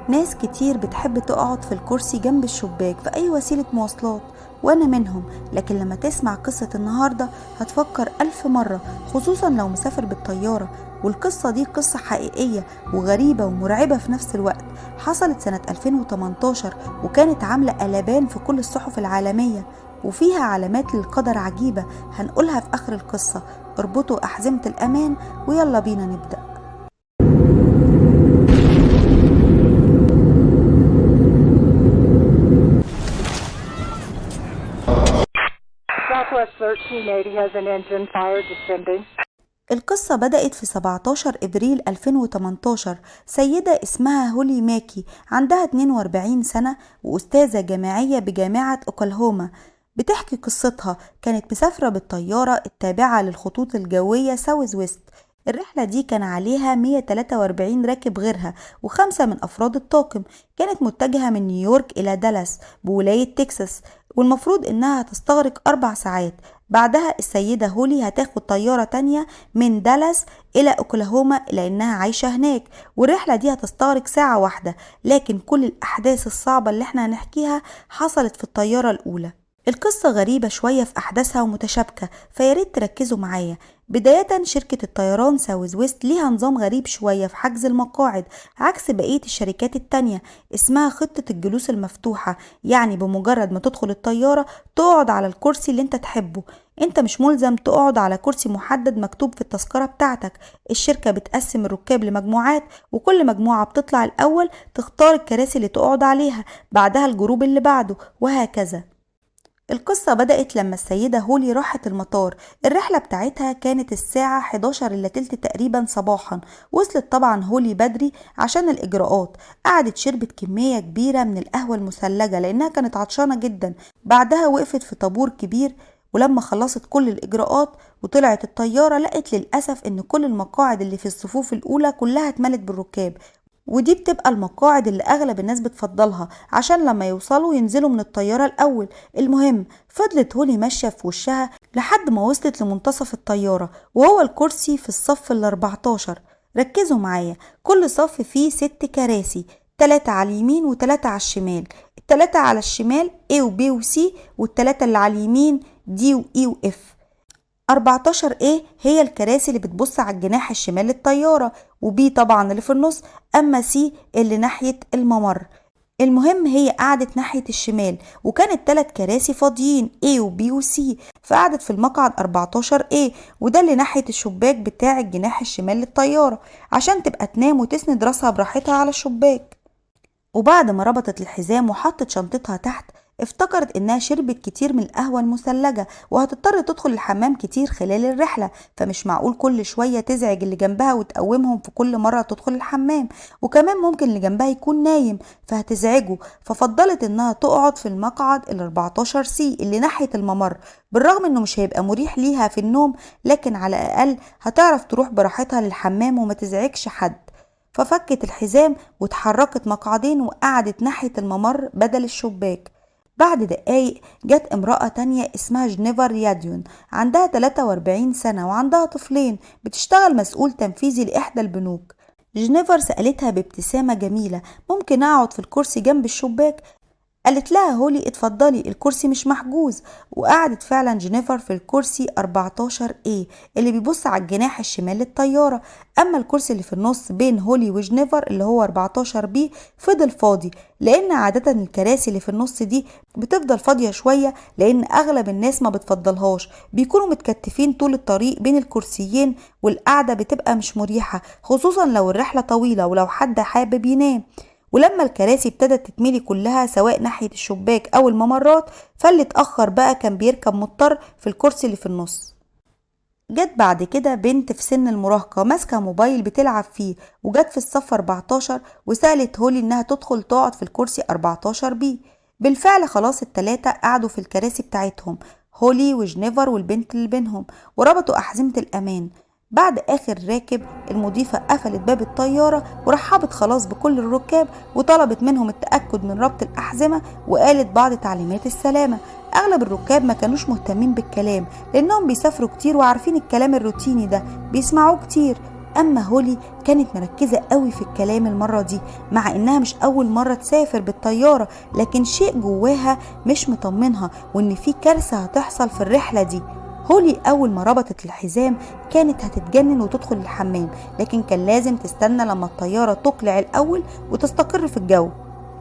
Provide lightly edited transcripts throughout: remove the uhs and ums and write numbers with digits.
ناس كتير بتحب تقعد في الكرسي جنب الشباك في أي وسيلة مواصلات، وأنا منهم. لكن لما تسمع قصة النهاردة هتفكر ألف مرة، خصوصا لو مسافر بالطيارة. والقصة دي قصة حقيقية وغريبة ومرعبة في نفس الوقت. حصلت سنة 2018 وكانت عاملة قلبان في كل الصحف العالمية، وفيها علامات للقدر عجيبة هنقولها في آخر القصة. اربطوا أحزمة الأمان ويلا بينا نبدأ. Southwest 1380 has an engine fire descending. القصة بدأت في 17 إبريل 2018. سيدة اسمها هولي ماكي، عندها 42 سنة وأستاذة جامعية بجامعة أوكلاهوما، بتحكي قصتها. كانت مسافرة بالطيارة التابعة للخطوط الجوية ساوث ويست. الرحلة دي كان عليها 143 راكب غيرها و5 من أفراد الطاقم. كانت متجهة من نيويورك إلى دالاس بولاية تكساس، والمفروض إنها هتستغرق 4 ساعات. بعدها السيدة هولي هتاخد طيارة تانية من دالاس إلى أوكلاهوما لأنها عايشة هناك، والرحلة دي هتستغرق ساعة واحدة. لكن كل الأحداث الصعبة اللي احنا هنحكيها حصلت في الطيارة الأولى. القصة غريبة شوية في أحداثها ومتشابكة، فياريت تركزوا معايا. بداية، شركة الطيران ساوث ويست ليها نظام غريب شوية في حجز المقاعد عكس بقية الشركات التانية، اسمها خطة الجلوس المفتوحة. يعني بمجرد ما تدخل الطيارة تقعد على الكرسي اللي انت تحبه، انت مش ملزم تقعد على كرسي محدد مكتوب في التذكرة بتاعتك. الشركة بتقسم الركاب لمجموعات، وكل مجموعة بتطلع الأول تختار الكراسي اللي تقعد عليها، بعدها ال group اللي بعده، وهكذا. القصة بدأت لما السيدة هولي راحت المطار. الرحلة بتاعتها كانت الساعة حداشر إلا تلت تقريبا صباحا. وصلت طبعا هولي بدري عشان الإجراءات. قعدت شربت كمية كبيرة من القهوة المثلجة لأنها كانت عطشانة جدا. بعدها وقفت في طابور كبير، ولما خلصت كل الإجراءات وطلعت الطيارة لقت للأسف إن كل المقاعد اللي في الصفوف الأولى كلها اتملت بالركاب، ودي بتبقى المقاعد اللي أغلب الناس بتفضلها عشان لما يوصلوا ينزلوا من الطيارة الأول. المهم فضلت هولي ماشية في وشها لحد ما وصلت لمنتصف الطيارة، وهو الكرسي في الصف الأربعتاشر. ركزوا معايا، كل صف فيه 6 كراسي، 3 على اليمين و3 على الشمال. ال3 على الشمال A و B و C، وال3 اللي على اليمين D و E و F. 14 A هي الكراسي اللي بتبص على الجناح الشمال للطيارة، و B طبعا اللي في النص، أما C اللي ناحية الممر. المهم هي قعدت ناحية الشمال، وكانت 3 كراسي فاضيين A و B و C، فقعدت في المقعد 14 A، وده اللي ناحية الشباك بتاع الجناح الشمال للطيارة عشان تبقى تنام وتسند راسها براحتها على الشباك. وبعد ما ربطت الحزام وحطت شنطتها تحت، افتكرت انها شربت كتير من القهوة المثلجة وهتضطر تدخل الحمام كتير خلال الرحلة، فمش معقول كل شوية تزعج اللي جنبها وتقومهم في كل مرة تدخل الحمام، وكمان ممكن اللي جنبها يكون نايم فهتزعجه. ففضلت انها تقعد في المقعد ال 14 سي اللي ناحية الممر، بالرغم انه مش هيبقى مريح ليها في النوم، لكن على الاقل هتعرف تروح براحتها للحمام وما تزعجش حد. ففكت الحزام واتحركت مقعدين وقعدت ناحية الممر بدل الشباك. بعد دقايق جت امرأة تانية اسمها جنيفر رياديون، عندها 43 سنة وعندها طفلين، بتشتغل مسؤول تنفيذي لإحدى البنوك. جنيفر سألتها بابتسامة جميلة، ممكن أقعد في الكرسي جنب الشباك؟ قالت لها هولي اتفضلي، الكرسي مش محجوز. وقعدت فعلا جنيفر في الكرسي 14 A اللي بيبص على الجناح الشمال للطيارة. أما الكرسي اللي في النص بين هولي وجنيفر اللي هو 14 B فضل فاضي، لأن عادة الكراسي اللي في النص دي بتفضل فاضية شوية لأن أغلب الناس ما بتفضلهاش، بيكونوا متكتفين طول الطريق بين الكرسيين والقعدة بتبقى مش مريحة، خصوصا لو الرحلة طويلة ولو حد حابب ينام. ولما الكراسي ابتدت تتملي كلها سواء ناحية الشباك أو الممرات، فاللي اتأخر بقى كان بيركب مضطر في الكرسي اللي في النص. جت بعد كده بنت في سن المراهقة ماسكة موبايل بتلعب فيه، وجت في الصف 14 وسألت هولي إنها تدخل تقعد في الكرسي 14 بي. بالفعل خلاص التلاتة قعدوا في الكراسي بتاعتهم، هولي وجنيفر والبنت اللي بينهم، وربطوا أحزمة الأمان. بعد آخر راكب المضيفة قفلت باب الطيارة ورحبت خلاص بكل الركاب وطلبت منهم التأكد من ربط الأحزمة وقالت بعض تعليمات السلامة. أغلب الركاب ما كانوش مهتمين بالكلام لأنهم بيسافروا كتير وعارفين الكلام الروتيني ده بيسمعوه كتير. أما هولي كانت مركزة قوي في الكلام المرة دي، مع إنها مش أول مرة تسافر بالطيارة، لكن شيء جواها مش مطمنها وإن في كارثة هتحصل في الرحلة دي. هولي أول ما ربطت الحزام كانت هتتجنن وتدخل الحمام، لكن كان لازم تستنى لما الطيارة تقلع الأول وتستقر في الجو.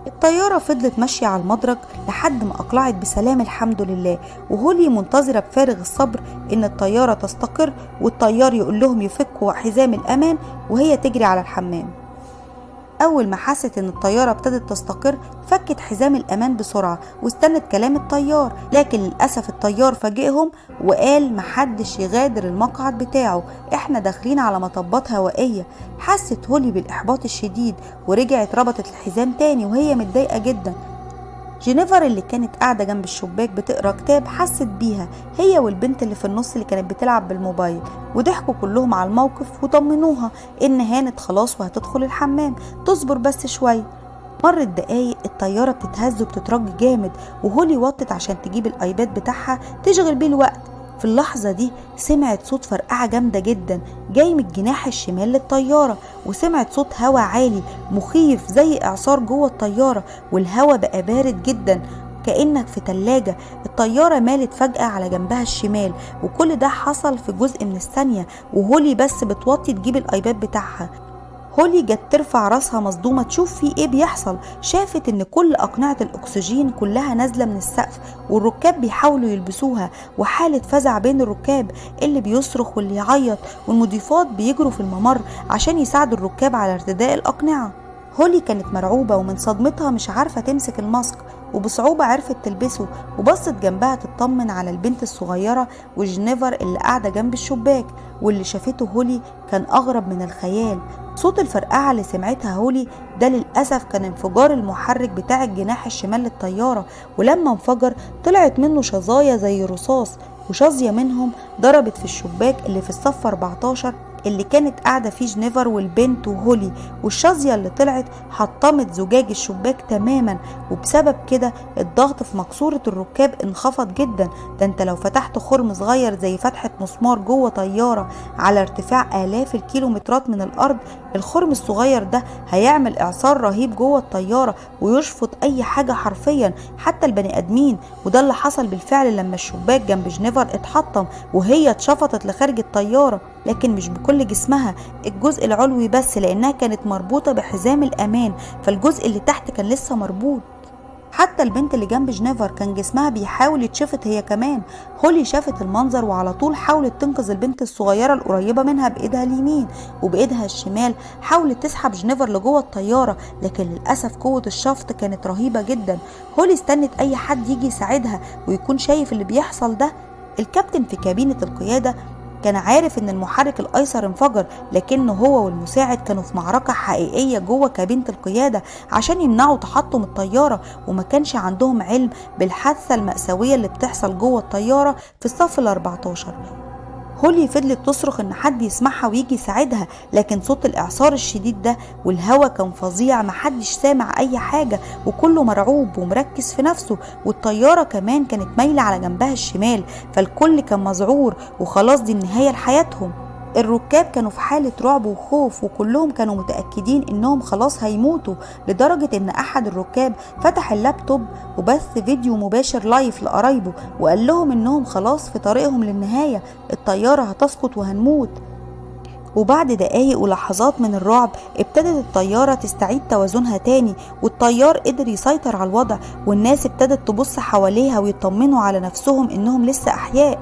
الطيارة فضلت ماشية على المدرج لحد ما أقلعت بسلام الحمد لله، وهولي منتظرة بفارغ الصبر إن الطيارة تستقر والطيار يقول لهم يفكوا حزام الأمان وهي تجري على الحمام. أول ما حست إن الطيارة ابتدت تستقر فكت حزام الأمان بسرعة واستنت كلام الطيار، لكن للأسف الطيار فاجئهم وقال محدش يغادر المقعد بتاعه، احنا داخلين على مطبات هوائية. حست هولي بالإحباط الشديد ورجعت ربطت الحزام تاني وهي متضايقة جدا. جينيفر اللي كانت قاعدة جنب الشباك بتقرا كتاب حست بيها هي والبنت اللي في النص اللي كانت بتلعب بالموبايل، وضحكوا كلهم على الموقف وطمنوها إن هانت خلاص وهتدخل الحمام، تصبر بس شوية. مرت دقايق الطيارة بتتهز وبتترج جامد، وهولي وطت عشان تجيب الايباد بتاعها تشغل بيه الوقت. في اللحظة دي سمعت صوت فرقعة جامدة جدا جاي من الجناح الشمال للطيارة، وسمعت صوت هوا عالي مخيف زي إعصار جوه الطيارة، والهوا بقى بارد جدا كأنك في تلاجة. الطيارة مالت فجأة على جنبها الشمال، وكل ده حصل في جزء من الثانية، وهولي بس بتوطي تجيب الايباد بتاعها. هولي جت ترفع راسها مصدومة تشوف في ايه بيحصل، شافت ان كل اقنعة الاكسجين كلها نازلة من السقف والركاب بيحاولوا يلبسوها، وحالة فزع بين الركاب اللي بيصرخ واللي يعيط، والمضيفات بيجروا في الممر عشان يساعدوا الركاب على ارتداء الاقنعة. هولي كانت مرعوبة ومن صدمتها مش عارفة تمسك الماسك، وبصعوبة عرفت تلبسه، وبصت جنبها تطمن على البنت الصغيرة وجينيفر اللي قاعدة جنب الشباك، واللي شافته هولي كان أغرب من الخيال. صوت الفرقعة اللي سمعتها هولي ده للأسف كان انفجار المحرك بتاع الجناح الشمال للطيارة، ولما انفجر طلعت منه شظايا زي رصاص، وشظية منهم ضربت في الشباك اللي في الصف 14 اللي كانت قاعدة فيه جينيفر والبنت وهولي، والشظية اللي طلعت حطمت زجاج الشباك تماما، وبسبب كده الضغط في مقصورة الركاب انخفض جدا. ده انت لو فتحت خرم صغير زي فتحة مسمار جوه طيارة على ارتفاع آلاف الكيلومترات من الأرض، الخرم الصغير ده هيعمل إعصار رهيب جوه الطيارة ويشفط أي حاجة حرفيا حتى البني آدمين. وده اللي حصل بالفعل لما الشباك جنب جينيفر اتحطم وهي اتشفطت لخارج الطيارة، لكن مش بكل جسمها، الجزء العلوي بس لأنها كانت مربوطة بحزام الأمان، فالجزء اللي تحت كان لسه مربوط. حتى البنت اللي جنب جينيفر كان جسمها بيحاول يتشفط هي كمان. هولي شافت المنظر وعلى طول حاولت تنقذ البنت الصغيرة القريبة منها بإيدها اليمين، وبإيدها الشمال حاولت تسحب جينيفر لجوه الطيارة، لكن للأسف قوة الشفط كانت رهيبة جدا. هولي استنت أي حد يجي يساعدها ويكون شايف اللي بيحصل ده. الكابتن في كابينة القيادة كان عارف ان المحرك الايسر انفجر، لكنه هو والمساعد كانوا في معركة حقيقية جوه كابينة القيادة عشان يمنعوا تحطم الطيارة، وما كانش عندهم علم بالحادثة المأساوية اللي بتحصل جوه الطيارة في الصف ال14. هولي فضلت تصرخ ان حد يسمعها ويجي يساعدها، لكن صوت الاعصار الشديد ده والهوا كان فظيع، محدش سامع اي حاجة وكله مرعوب ومركز في نفسه، والطيارة كمان كانت مايلة على جنبها الشمال، فالكل كان مذعور وخلاص دي النهاية لحياتهم. الركاب كانوا في حالة رعب وخوف، وكلهم كانوا متأكدين انهم خلاص هيموتوا، لدرجة ان احد الركاب فتح اللابتوب وبث فيديو مباشر live لقرايبه وقال لهم انهم خلاص في طريقهم للنهاية، الطيارة هتسقط وهنموت. وبعد دقايق ولحظات من الرعب ابتدت الطيارة تستعيد توازنها تاني، والطيار قدر يسيطر على الوضع، والناس ابتدت تبص حواليها ويطمنوا على نفسهم انهم لسه احياء.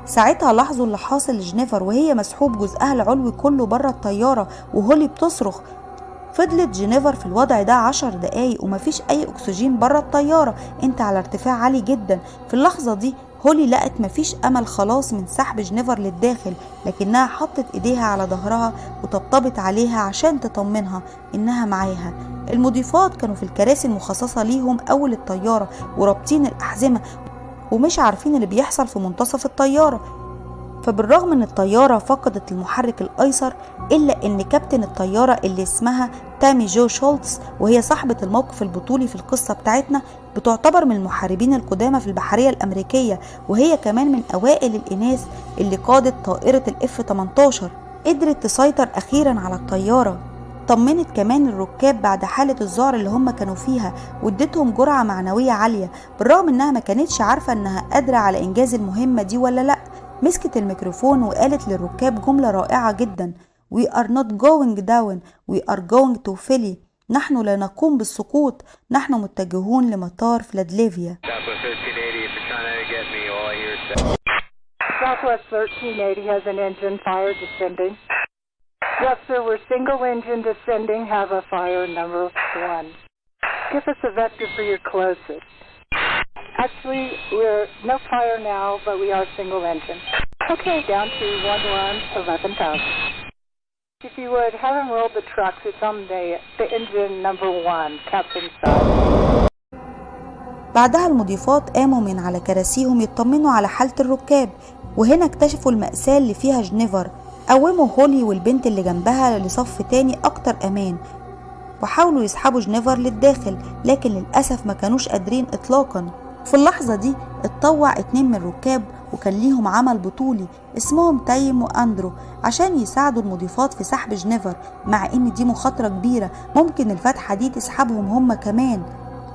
ساعتها لاحظوا اللي حاصل لجينيفر وهي مسحوب جزءها العلوي كله بره الطيارة وهولي بتصرخ. فضلت جينيفر في الوضع ده 10 دقايق ومفيش اي اكسجين بره الطيارة، انت على ارتفاع عالي جدا. في اللحظة دي هولي لقت مفيش امل خلاص من سحب جينيفر للداخل، لكنها حطت ايديها على ظهرها وطبطبت عليها عشان تطمنها انها معاها. المضيفات كانوا في الكراسي المخصصة ليهم اول الطيارة ورابطين الاحزمة ومش عارفين اللي بيحصل في منتصف الطيارة. فبالرغم ان الطيارة فقدت المحرك الايسر، الا ان كابتن الطيارة اللي اسمها تامي جو شولتز، وهي صاحبة الموقف البطولي في القصة بتاعتنا، بتعتبر من المحاربين القدامى في البحرية الامريكية، وهي كمان من اوائل الاناث اللي قادت طائرة الاف 18. قدرت تسيطر أخيرا على الطيارة. طمنت كمان الركاب بعد حالة الذعر اللي هم كانوا فيها، وادتهم جرعة معنوية عالية بالرغم انها ما كانتش عارفة انها قادرة على انجاز المهمة دي ولا لا. مسكت الميكروفون وقالت للركاب جملة رائعة جدا: We are not going down, we are going to Philly. نحن لا نقوم بالسقوط، نحن متجهون لمطار فيلادلفيا. Southwest 1380, if you're trying to get me, all I hear is Southwest 1380 has an engine fire descending. Yes, sir, we're single engine descending, have a fire number 1. Give us a vector for your closest. Actually, we're no fire now, but we are single engine. Okay, down to 11, 11,000. If you would, have him roll the trucks. It's on the engine number 1, captain's side. بعدها المضيفات قاموا من على كراسيهم يطمنوا على حالة الركاب، وهنا اكتشفوا المأساة اللي فيها جنيفر. قوموا هولي والبنت اللي جنبها لصف تاني أكتر أمان، وحاولوا يسحبوا جنيفر للداخل، لكن للأسف ما كانوش قادرين إطلاقا. في اللحظة دي اتطوع 2 من الركاب وكان ليهم عمل بطولي اسمهم تايم وأندرو عشان يساعدوا المضيفات في سحب جنيفر، مع إن دي مخاطرة كبيرة ممكن الفتحة دي تسحبهم هم كمان،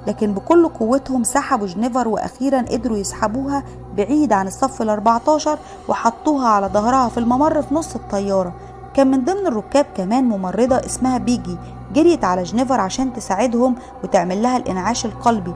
لكن بكل قوتهم سحبوا جنيفر وأخيرا قدروا يسحبوها بعيد عن الصف 14 وحطوها على ظهرها في الممر في نص الطيارة. كان من ضمن الركاب كمان ممرضة اسمها بيجي، جريت على جنيفر عشان تساعدهم وتعمل لها الإنعاش القلبي.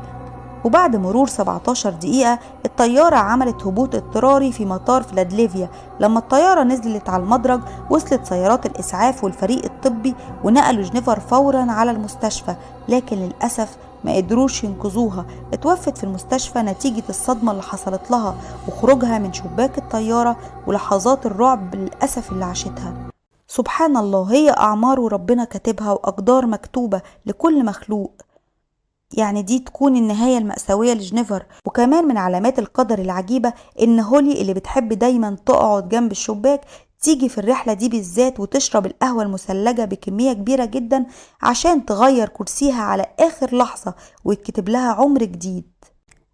وبعد مرور 17 دقيقة الطيارة عملت هبوط اضطراري في مطار فيلادلفيا. لما الطيارة نزلت على المدرج وصلت سيارات الإسعاف والفريق الطبي ونقلوا جنيفر فورا على المستشفى، لكن للأسف ما قدروش ينقذوها. اتوفت في المستشفى نتيجة الصدمة اللي حصلت لها وخروجها من شباك الطيارة ولحظات الرعب للأسف اللي عاشتها. سبحان الله، هي أعمار وربنا كاتبها وأقدار مكتوبة لكل مخلوق. يعني دي تكون النهاية المأساوية لجنيفر. وكمان من علامات القدر العجيبة إن هولي اللي بتحب دايما تقعد جنب الشباك تيجي في الرحلة دي بالذات وتشرب القهوة المثلجة بكمية كبيرة جدا عشان تغير كرسيها على آخر لحظة ويتكتب لها عمر جديد.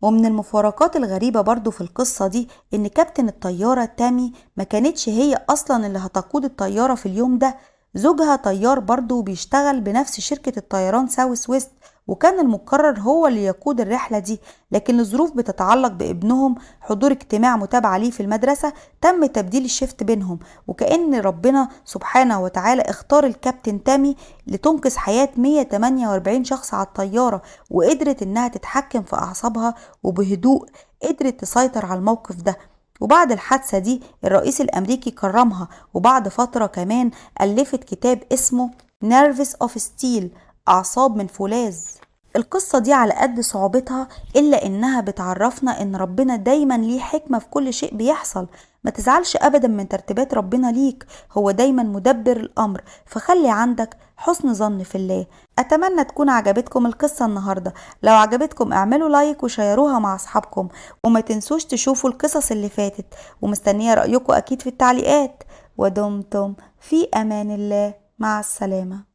ومن المفارقات الغريبة برضو في القصة دي إن كابتن الطيارة تامي ما كانتش هي أصلا اللي هتقود الطيارة في اليوم ده، زوجها طيار برضو وبيشتغل بنفس شركة الطيران ساوث ويست، وكان المقرر هو اللي يقود الرحلة دي، لكن لظروف بتتعلق بابنهم حضور اجتماع متابعة ليه في المدرسة تم تبديل ال shift بينهم. وكأن ربنا سبحانه وتعالى اختار الكابتن تامي لتنقذ حياة 148 شخص على الطيارة، وقدرت انها تتحكم في اعصابها وبهدوء قدرت تسيطر على الموقف ده. وبعد الحادثة دي الرئيس الأمريكي كرمها، وبعد فترة كمان ألفت كتاب اسمه Nerves of Steel، أعصاب من فولاذ. القصة دي على قد صعوبتها إلا إنها بتعرفنا إن ربنا دايما ليه حكمة في كل شيء بيحصل. ما تزعلش أبدا من ترتيبات ربنا ليك، هو دايما مدبر الأمر، فخلي عندك حسن ظن في الله. أتمنى تكون عجبتكم القصة النهاردة، لو عجبتكم اعملوا like وشيروها مع أصحابكم، وما تنسوش تشوفوا القصص اللي فاتت، ومستنية رأيكم أكيد في التعليقات. ودمتم في أمان الله، مع السلامة.